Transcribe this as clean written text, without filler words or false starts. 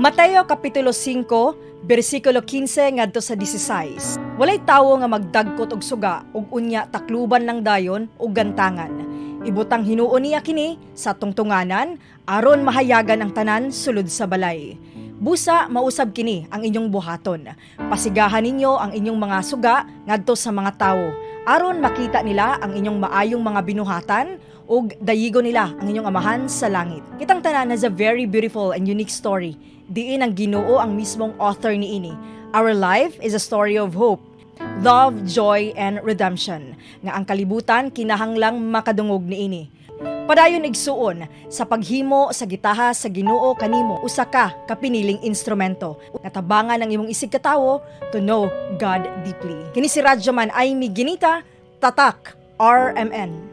Mateo Kapitulo 5, bersikulo 15 ngadto sa 16. Walay tawo nga magdagkot og suga ug unya takluban lang dayon og gantangan. Ibutang hinuon niya kini sa tungtunganan aron mahayagan ang tanan sulod sa balay. Busa mausab kini ang inyong buhaton. Pasigahan ninyo ang inyong mga suga ngadto sa mga tawo aron makita nila ang inyong maayong mga binuhatan ug dayigo nila ang inyong Amahan sa langit. Kitang tanan has a very beautiful and unique story. Diin ang Ginoo ang mismong author niini. Our life is a story of hope, love, joy, and redemption. Nga ang kalibutan kinahanglang makadungog niini. Padayon, igsuon, sa paghimo sa gitaha sa Ginoo kanimo usa ka kapiniling instrumento nga tabangan ang imong isigkatawo to know God deeply. Kini si Radyoman Aimee Ginita, Tatak RMN.